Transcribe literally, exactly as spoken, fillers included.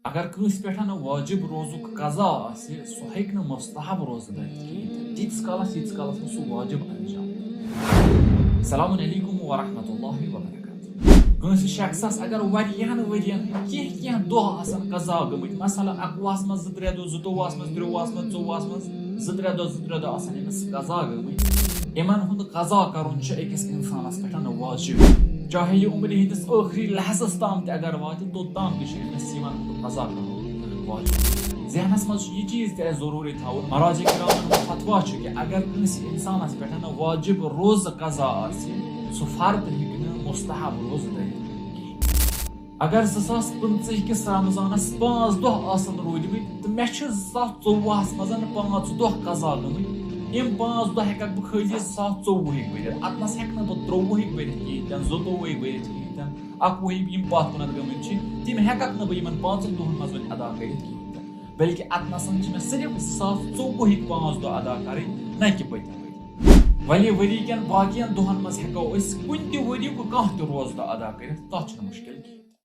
اگر کٲنٛسہِ پٮ۪ٹھ نہٕ واجب روزُک قضا آسہِ، سُہ ہیٚکہِ نہٕ مستحب روزٕ دٔرِتھ کِہیٖنۍ تہِ، تیٖتِس کالس، ییٖتِس کالس نہٕ سُہ واجب انجام دِیہِ۔ السلام علیکم ورحمۃ اللہ وبرکاتہ۔ کٲنٛسہِ شخصس اگر واریاہن ؤرین کینٛہہ کینٛہہ دۄہ آسن قضا گٔمٕتۍ، مثلاً اکوُہس منٛز زٕ ترٛےٚ دۄہ، زٕتووُہس منٛز، ترٛووُہس منٛز، ژوٚوُہس منٛز زٕ ترٛےٚ دۄہ، زٕ ترٛےٚ دۄہ آسن أمِس قضا گٔمٕتۍ، یِمن ہُنٛد قضا کرُن چھُ أکِس انسانس پٮ۪ٹھ واجب۔ چاہے یہِ عمرِ ہٕنٛدِس ٲخری لحظس تام تہِ اگر واتہِ، توٚت تام تہِ چھُ أمِس یِمن ہُنٛد قضا کرُن واجب۔ ذہنس منٛز چھُ یہِ چیٖز تہِ اَسہِ ضروٗری تھاوُن، مراجع کرامن ہُنٛد فتویٰ چھُ کہِ اگر کٲنٛسہِ انسانس پٮ۪ٹھ واجب روزٕ قضا آسہِ، سُہ فرد ہیٚکہِ نہٕ مستحب روزٕ دٔرِتھ کِہیٖنۍ۔ اگر زٕ ساس پٕنٛژٕہ کِس رمضانس پانٛژھ دۄہ آسن روٗدمٕتۍ تہٕ مےٚ چھِ زٕ ساس ژوٚوُہس منٛز پانٛژھ دۄہ قضا گٔمٕتۍ، یِم پانٛژھ دۄہ ہٮ۪ککھ بہٕ خٲلی زٕ ساس ژوٚوُہٕکۍ بٔرِتھ۔ اتھ منٛز ہٮ۪کہٕ نہٕ بہٕ ترٛۆوُہٕکۍ بٔرِتھ کِہیٖنۍ تہِ نہٕ، زٕتووُہٕکۍ بٔرِتھ کِہیٖنۍ تہِ نہٕ، اکوُہٕکۍ یِم پتھ کُنتھ گٔمٕتۍ چھِ، تِم ہٮ۪ککھ نہٕ بہٕ یِمن پانٛژن دۄہن منٛز وۄنۍ ادا کٔرِتھ کِہیٖنۍ تہِ نہٕ، بلکہِ اتھ نس چھِ مےٚ صرف زٕ ساس ژوٚوُہٕکۍ پانٛژھ دۄہ ادا کرٕنۍ، نہ کہِ پٔتِم ؤری۔ وۄنۍ ؤری کٮ۪ن باقین دۄہن منٛز ہٮ۪کو أسۍ کُنہِ تہِ ؤریُک کانٛہہ تہِ روزٕ دۄہ ادا کٔرِتھ، تتھ چھُنہٕ مُشکل کِہیٖنۍ۔